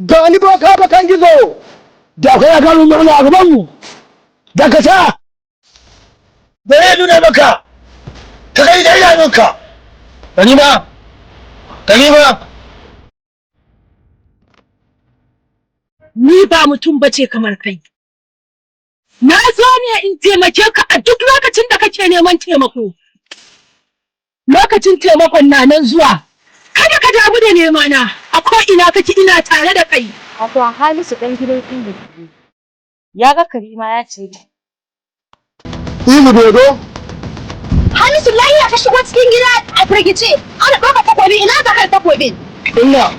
Gani boka bakan gizo da akwai akalun murna a gabanmu, dakata da ya nuna maka ka kai da idanunka. Ganima, ganima. Ni ba mutum bace kamar kai. Na zo ne in taimake ka a duk lokacin da kake neman taimako. Lokacin taimakon na nan zuwa. Kada ka damu da nema na, a ko ina kake ina tare da kai. Wato Hamisu ɗan gidan Ilu ya ga Karima ya ce Ilu dodo. Hamisu, lafiya ka shigo cikin gida a firgice? Ana ɗauka takobi, ina ka kai takobin? Inna,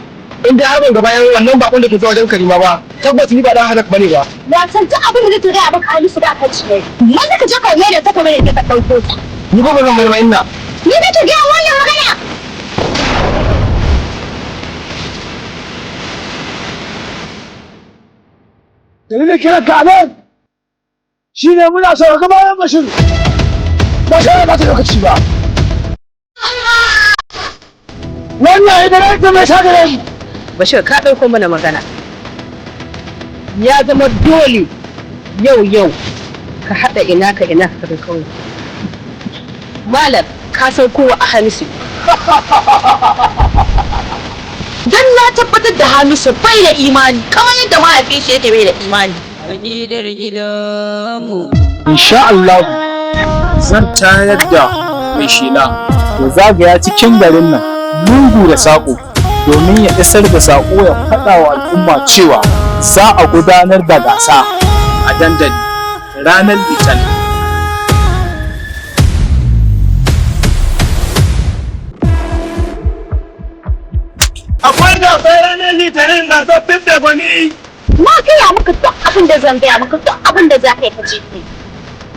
in dai har ban ga bayan wannan bakon da ke zuwa wajen Karima ba, tabbas ni ba dan halak bane ba. Wasan duk abin da zai gaya maka, Hamisu, ba ka ci. Maza ka je ka mai da takobin da ka ɗauko ta. Ni ba zan mai ba, inna. Ni nake gaya wannan magana. Dalilin kiran ka nan shine muna so ka bayan Bashir ba sai ba ta lokaci ba. Wannan idan ita mai sa gare mu. Bashir, ka ɗauko mana magana. Ya zama dole yau yau ka haɗa ina ka ina ka tafi kauye. Malam, ka san kowa a Hamisu. Dan na tabbatar da Hamisu bai da imani kamar yadda mahaifin shi yake bai da imani. Gidan gidanmu. Insha Allah zan tayar da mai shela ya zagaya cikin garin nan lungu da saƙo domin ya isar da saƙo, ya faɗa wa al'umma cewa za a gudanar da gasa a dandali ranar Litinin. Akwai gasar ranar Litinin, gasar fidda gwani. Na gaya maka duk abin da zan gaya maka, duk abin da za ka yi ka je kai.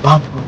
Babu.